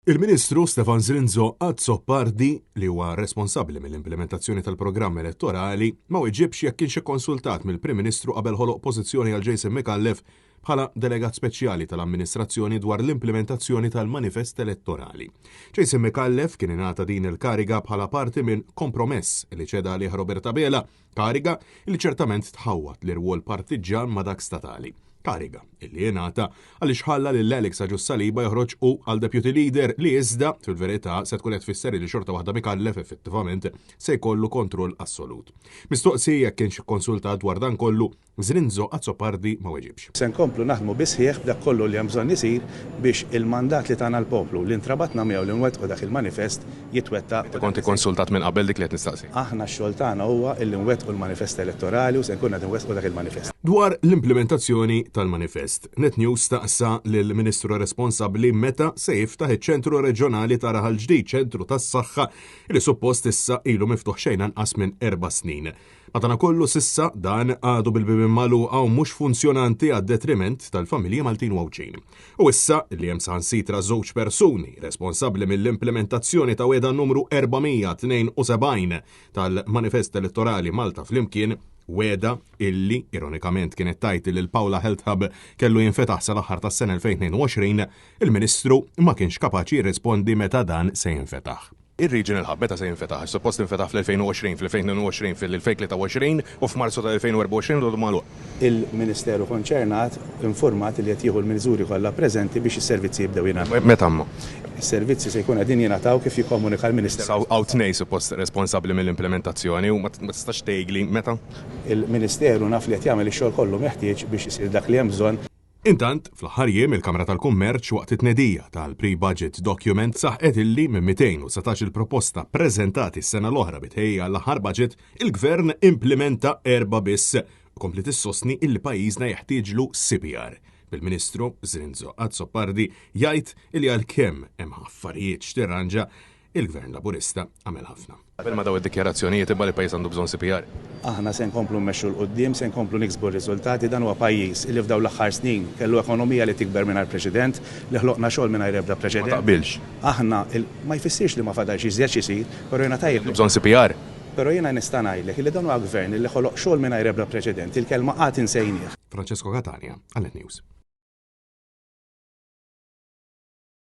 Il-Ministru Stefan Zrinzo Azzopardi, li huwa responsabbli mill-implementazzjoni tal-programm elettorali, ma weġibx jekk kienx ikkonsultat mill-Prim Ministru qabel ħoloq pożizzjoni għal Jason Micallef bħala delegat speċjali tal-amministrazzjoni dwar l-implementazzjoni tal-manifest elettorali. Jason Micallef kien ingħata din il-kariga bħala parti minn kompromess li ċeda għalih Robert Abela Kariga li ċertament tħawwad l-irwol partiġġan ma' dak statali. Kariga illi jingħata għaliex ħalla lil Alex Agius Saliba joħroġ hu għal deputy leader li iżda fil-verità se tkun qed tfisser li xorta waħda Micallef effettivament se jkollu kontroll assolut. Mistoqsi jekk kienx ikkonsultat dwar dan kollu, Zrinzo Azzopardi ma weġibx. Se nkomplu naħdmu bis-sħiħ b'dak kollu li hemm bżonn isir biex il-mandat li tana l-poplu, li ntrabatna miegħu li nwettqu dak il-manifest, jitwettaq. Inti kont ikkonsultat minn qabel dik li qed nistaqsi. Aħna x-xogħol tagħna huwa illi nwettqu l-manifest elettorali u se nkunu qed inwettqu dak il-manifest. Dwar l-implimentazzjoni tal-manifest, Net News staqsa lill-Ministru responsabbli meta se jiftaħ iċ-Ċentru Reġjonali ta' Raħal Ġdid, ċentru tas-saħħa li suppost issa ilu miftuħ xejn anqas minn erba' snin. Madanakollu s'issa dan għadu bil-bibien magħluqa u mhux funzjonanti għad-detriment tal-familji Maltin u Għawdxin. U issa li hemm saħansitra żewġ persuni responsabbli mill-implementazzjoni ta' wegħda numru 472 tal-Manifest Elettorali Malta Flimkien, wegħda illi ironikament kienet tgħid li l-Paola Health Hub kellu jinfetaħ sal-aħħar tas-sena 2022, il-Ministru ma kienx kapaċi jirrispondi meta dan se jinfetaħ. Ir-Regional Hub meta se jinfetaħ? Għax suppost infetaħ fl-2020, fl-2022, fil-2023 u f'Marzu tal-2024 u għadu magħluq. Il-Ministeru konċernat informat li qed jieħu l-miżuri kollha preżenti biex is-servizzi jibdew jingħataw. Meta imma? Is-servizzi se jkunu qegħdin jingħataw kif jikkomunika l-Ministeru. Issa hawn tnejn suppost responsabbli mill-implementazzjoni u ma tistax tgħidli meta? Il-Ministeru naf li qed jagħmel ix-xogħol kollu meħtieġ biex isir dak li hemm bżonn. Intant, fl-aħħar jiem il-Kamra tal-Kummerċ waqt it-tnedija tal-pre-budget document saħqet illi minn 219 il proposta preżentati s-sena l-oħra bi tħejjija għall-aħħar budget, il-Gvern implimenta erbgħa biss u kompliet issostni illi pajjiżna jeħtieġlu CPR. Bil-Ministru Zrinzo Azzopardi jgħid illi għalkemm hemm affarijiet x'tirranġa, Il-Gvern Laburista għamel ħafna. Qabel ma daw id-dikjarazzjonijiet imma li pajjiż għandu bżonn CPR. Aħna se nkomplu mmexxu 'l quddiem, se nkomplu niksbu r-riżultati. Dan huwa pajjiż li f'dawn l-aħħar snin kellu ekonomija li tikber mingħajr preċedent, li ħloqna xogħol mingħajr ebda preċedent. Ma taqbilx. Aħna, ma jfissirx li ma fadalx iżjed x'isir, però jiena tajjeb li. Għandu bżonn CPR. Però jiena nista' ngħidlek li dan huwa Gvern li ħoloq xogħol mingħajr ebda preċedent. Il-kelma qgħad insejnieh. Francesco Catania, għal Net News.